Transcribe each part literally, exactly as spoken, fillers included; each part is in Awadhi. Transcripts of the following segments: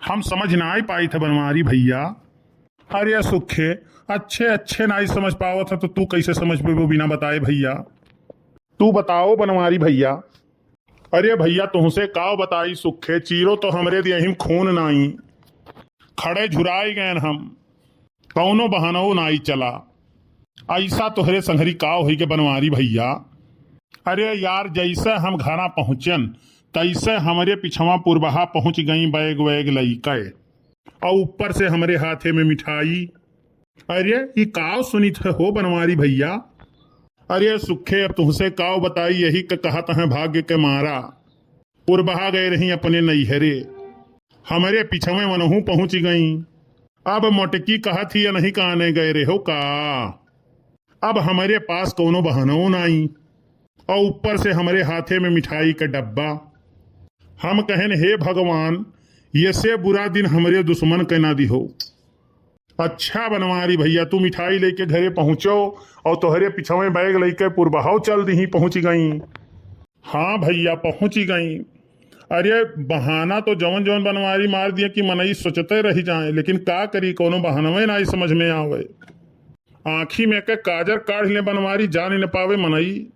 हम समझ नाई पाइत है बनवारी भइया। अरे सुखे, अच्छे अच्छे नाई समझ पावत है तो तू कैसे समझ पेबो बिना बताए भइया? तू बताओ बनवारी भइया। अरे भइया, तुहसे काव बताई सुखे, चीरो तो हमरे देहिम खून नाई, खड़े झुराई गएन हम, कौनो बहानौ नाई चला। ऐसा तोहरे संघरी काव होई के बनवारी भइया? अरे यार, जैसे हम घरा पहुँचन तैसे हमरे पिछवा पुरबहा पहुँच गई बैग वैग लइके, और ऊपर से हमरे हाथे में मिठाई। अरे ई काव सुनित है हो बनवारी भइया? अरे सुखे, अब तुहसे काव बताई, यही क कहत हैं भाग्य के मारा। पुरबहा गए रही अपने नैहरे, हमरे पिछवे वनहू पहुँच गई। अब मोटकी कहत ही, नहीं काने गए रहो का? अब हमरे पास कौनो बहानो नाई, और ऊपर से हमरे हाथे में मिठाई का डब्बा। हम कहन, हे भगवान, ये से बुरा दिन हमरे दुश्मन के ना दिहो। अच्छा बनवारी भइया, तू मिठाई लेके घरे पहुँचो और तोहरे पिछवे बैग लेके पुरबहाव चल दिही पहुँच गई। हाँ भइया, पहुँच गई। अरे बहाना तो जवन जवन बनवारी मार दिए कि मनई सोचते रह जाए, लेकिन का करी, कोनो बहानवे नाई समझ में आवे। आँखी में के काजर काढ़ ले बनवारी, जान न पावे मनई,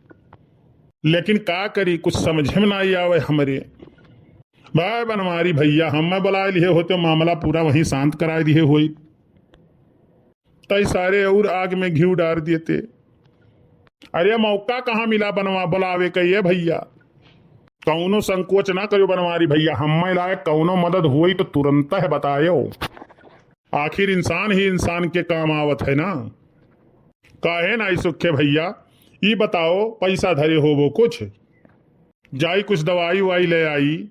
लेकिन का करी, कुछ समझ में नाई आवे हमरे। भाई बनवारी भइया, हम मैं बुलाए लिए होते, मामला पूरा वहीं शांत कराए दिए होई। तई सारे और आग में घी डार देते। अरे मौका कहाँ मिला बनवा बुलावे के ये भइया? कौनो संकोच ना करो बनवारी भइया, हम मैं लायक कौनो मदद हुई तो तुरंत है बतायो। आखिर इंसान ही इंसान के काम आवत है ना। काहे नाई सुखे भइया, ई बताओ, पैसा धरे होबो कुछ? जाई कुछ दवाई उवाई ले आई।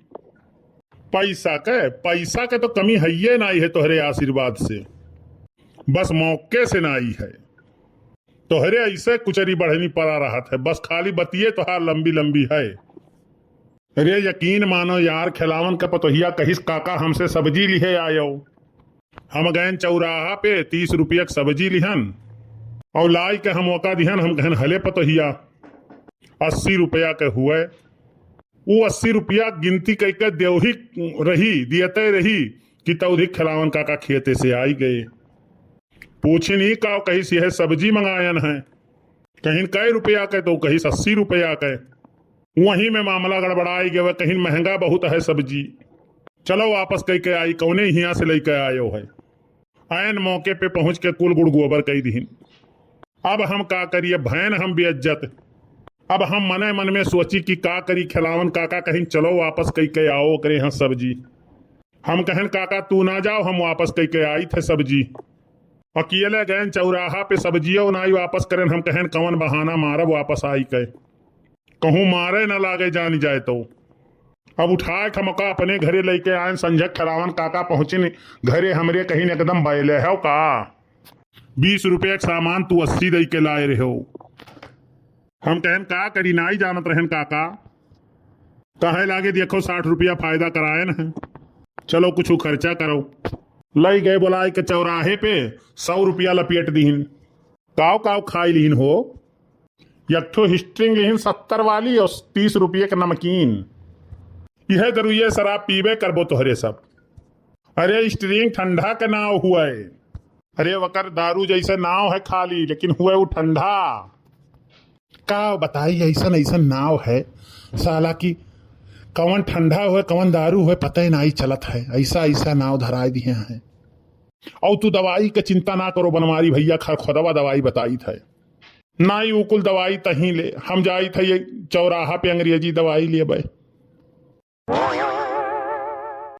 पैसा के, पैसा के तो कमी हइये नाई है तोहरे आशीर्वाद से, बस मौके से नाई है। तोहरे ऐसे कुचरी बढ़नी पड़ा रहत है, बस खाली बतिये तोहार लंबी लंबी है। अरे यकीन मानो यार, खेलावन का पतोहिया कहिस, काका हमसे सब्जी लिहे आयो। हम गएन चौराहा पे तीस रुपया के सब्जी लिहन और लाई के हम ओका दिहन। हम कहन, हले पतोहिया, अस्सी रुपया के हुए। वो अस्सी रुपया गिनती कई के देवही रही, दियते रही कि तौधी खेलावन काका खेते से आई गए। पूछिन, "ई का?" कहिस, "यह सब्जी मंगायन है।" कहिन, "कै रुपया के?" तो कहिस, "अस्सी रुपया के।" वहीं में मामला गड़बड़ाई गए, कहिन, "महंगा बहुत है सब्जी, चलो वापस कई के आई, कौने हियाँ से लेके आयो है।" ऐन मौके पे पहुँच के कुल गुड़ गोबर कई दिहिन। अब हम का करिए, भैन हम बेइज्जत। अब हम मने मन में सोची कि का करी, खेलावन काका कहिन, "चलो वापस कई के आओ ओकरे यहाँ सब्जी।" हम कहन, "काका तू ना जाओ, हम वापस कई के आई थे सब्जी।" अकेले गएन चौराहा पे सब्जियो नाई वापस करेन। हम कहन, "कवन बहाना मारब वापस आई के, कहूँ मारे न लागे जान जाए तो।" अब उठाए के हम ओका अपने घरे लेके आएन। संझक खेलावन काका पहुँचिन घरे हमरे, कहिन, "एकदम बैले है का? बीस रुपये के सामान तू अस्सी दे के लाए रहे हो।" हम कहन, "का करी, नाई जानत रहन काका।" कहे लागे, "देखो, साठ रुपया फायदा कराएन है, चलो कुछ खर्चा करो।" लई गए बुलाए के चौराहे पे, सौ रुपया लपेट दीहिन। काव काव खाई लीहिन हो? एक ठो स्ट्रिंग लीहिन सत्तर वाली और तीस रुपये के नमकीन। यह दरुइये शराब पीबे करबो तोहरे सब। अरे स्ट्रिंग ठंडा के नाव हुए। अरे वकर दारू जैसे नाव है खाली, लेकिन हुए वो ठंडा। का बताई, ऐसन ऐसन नाव है साला कि कवन ठंडा हुए, कवन दारू हुए, पता ही नाई चलत है। ऐसा ऐसा नाव धराए दिए हैं। और तू दवाई के चिंता ना करो बनवारी भैया, खरखोदवा दवाई बताई थे। नाई उ कुल दवाई तहीं ले, हम जाई थे ये चौराहा पे अंग्रेजी दवाई लेबे।